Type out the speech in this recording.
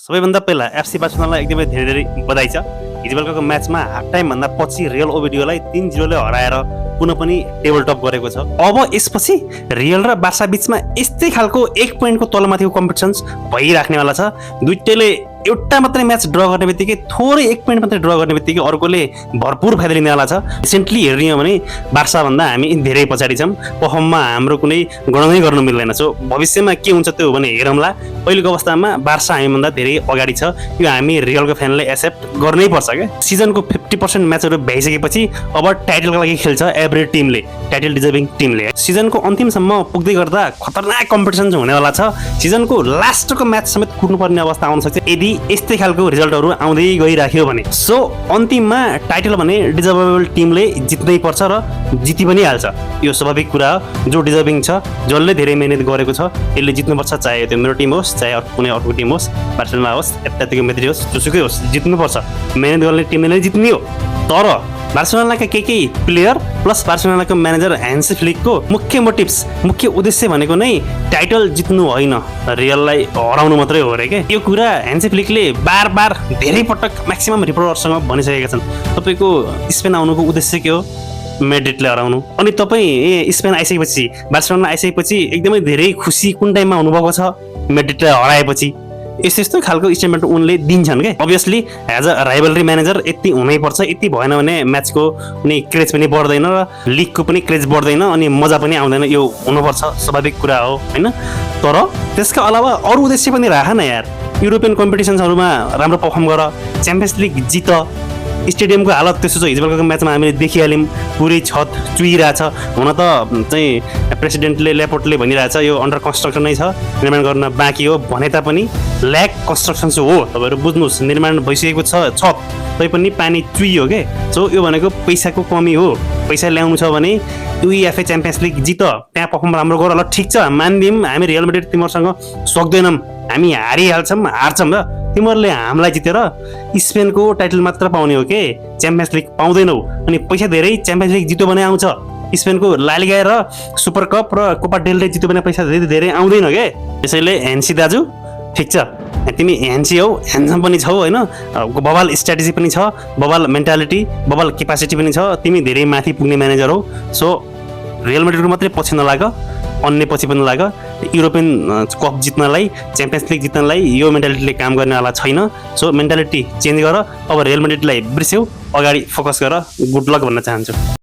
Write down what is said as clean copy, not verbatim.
सबैभन्दा पहिला एफसी बार्सिलोनालाई एकदमै धेरै धेरै बधाई छ। हिजो बेलुकाको म्याचमा हाफ टाइम भन्दा पछि रियल ओभिडियोलाई 3-0 ले हराएर पुनः पनि टेबल टप गरेको छ। अब यसपछि रियल र बार्सा बीचमा यस्तै खालको 1 पोइन्टको तलमाथिको कम्पिटिसन्स भइराख्नेवाला छ। दुईटैले एउटा मात्रै म्याच ड्र गर्ने बित्तिकै थोरै 1 पोइन्ट मात्रै ड्र गर्ने बित्तिकै अर्कोले भरपुर फाइदा लिनेवाला छ। रिसेन्टली हेर्ने हो भने बार्सा भन्दा हामी धेरै पछाडि छौँ। पर्फर्ममा हाम्रो कुनै गणनै गर्न मिल्दैन। सो भविष्यमा के हुन्छ त्यो भने हेरौँला। पहिलेको अवस्थामा बार्सा हामीभन्दा धेरै अगाडि छ। यो हामी रियलको फ्यानले एक्सेप्ट गर्नै पर्छ क्या। सिजनको 50% म्याचहरू भइसकेपछि अब टाइटलको लागि खेल्छ एभ्री टिमले, टाइटल डिजर्भिङ टिमले। सिजनको अन्तिमसम्म पुग्दै गर्दा खतरनाक कम्पिटिसन हुनेवाला छ। सिजनको लास्टको म्याच समेत कुट्नुपर्ने अवस्था आउन सक्छ यदि यस्तै खालको रिजल्टहरू आउँदै गइराख्यो भने। सो अन्तिममा टाइटल भने डिजर्भेबल टिमले जित्नै पर्छ र जिति पनि हाल्छ। यो स्वाभाविक कुरा हो। जो डिजर्भिङ छ, जसले धेरै मेहनत गरेको छ, यसले जित्नुपर्छ। चाहे त्यो मेरो टिम होस्, चाहे कुनै अर्को टिम होस्, बार्सिलोना होस्, एटलेटिको माद्रिड होस्, जोसुकै होस्, जित्नुपर्छ। मेहनत गर्ने टिमले नै जित्ने हो। तर बार्सिलोनाका केही प्लेयर प्लस बार्सिलोनाको म्यानेजर ह्यान्सी फ्लिकको मुख्य मोटिभ्स, मुख्य उद्देश्य भनेको नै टाइटल जित्नु होइन, रियललाई हराउनु मात्रै हो रे के। यो कुरा ह्यान्सी फ्लिकले बार बार धेरै पटक म्याक्सिमम रिपोर्टरसँग भनिसकेका छन्। तपाईँको स्पेन आउनुको उद्देश्य के हो? म्याड्रिडले हराउनु। अनि तपाईँ स्पेन आइसकेपछि, बार्सिलोना आइसकेपछि एकदमै धेरै खुसी कुन टाइममा हुनुभएको छ? म्याड्रिडलाई हराएपछि। यस्तो खालको स्टेटमेन्ट उनले दिन्छन् क्या। Obviously as a rivalry manager यति हुनैपर्छ। यति भएन भने म्याचको कुनै क्रेज पनि बढ्दैन र लिगको पनि क्रेज बढ्दैन अनि मजा पनि आउँदैन। यो हुनुपर्छ, स्वाभाविक कुरा हो होइन। तर त्यसका अलावा अरू उद्देश्य पनि राख न यार। युरोपियन कम्पिटिसन्सहरूमा राम्रो पर्फर्म गर, च्याम्पियन्स लिग जित। स्टेडियमको हालत त्यसो छ। हिजो बेलुकाको म्याचमा हामीले देखिहाल्यौँ, पुरै छत चुइरहेछ। हुन त चाहिँ प्रेसिडेन्टले ल्यापोर्टले भनिरहेछ यो अन्डर कन्स्ट्रक्सन नै छ, निर्माण गर्न बाँकी हो भने तापनि ल्याक कन्स्ट्रक्सन चाहिँ हो। तपाईँहरू बुझ्नुहोस्, निर्माण भइसकेको छ छत, तैपनि पानी चुइयो के। सो यो भनेको पैसाको कमी हो। पैसा ल्याउनु छ भने युएफए च्याम्पियन्स लिग जित, त्यहाँ पर्फर्म राम्रो गर। ल ठिक छ, मानिदिउँ हामी रियल म्याड्रिड तिमीहरूसँग सक्दैनौँ, हामी हारिहाल्छौँ, हार्छौँ र तिमीहरूले हामीलाई जितेर स्पेनको टाइटल मात्र पाउने हो के, च्याम्पियन्स लिग पाउँदैनौ। अनि पैसा धेरै, च्याम्पियन्स लिग जित्यो भने आउँछ। स्पेनको ला लिगा र सुपर कप र कोपा डेल रे जित्यो भने पैसा धेरै धेरै आउँदैन के। त्यसैले ह्यान्सी दाजु ठिक छ, तिमी ह्यान्सी हौ, ह्यान्डसम पनि छौ होइन, बबाल स्ट्राटेजी पनि छ, बबाल मेन्टालिटी, बबाल क्यापासिटी पनि छ, तिमी धेरै माथि पुग्ने म्यानेजर हौ। सो रियल म्याड्रिडको मात्रै पछि नलाग, अन्य पछि पनि लाग। युरोपियन कप जित्नलाई, च्याम्पियन्स लिग जित्नलाई यो मेन्टालिटीले काम गर्नेवाला छैन। सो मेन्टालिटी चेन्ज गर। अब रियल म्याड्रिडलाई बिर्स्यौ, अगाडि फोकस गर। गुड लक भन्न चाहन्छु।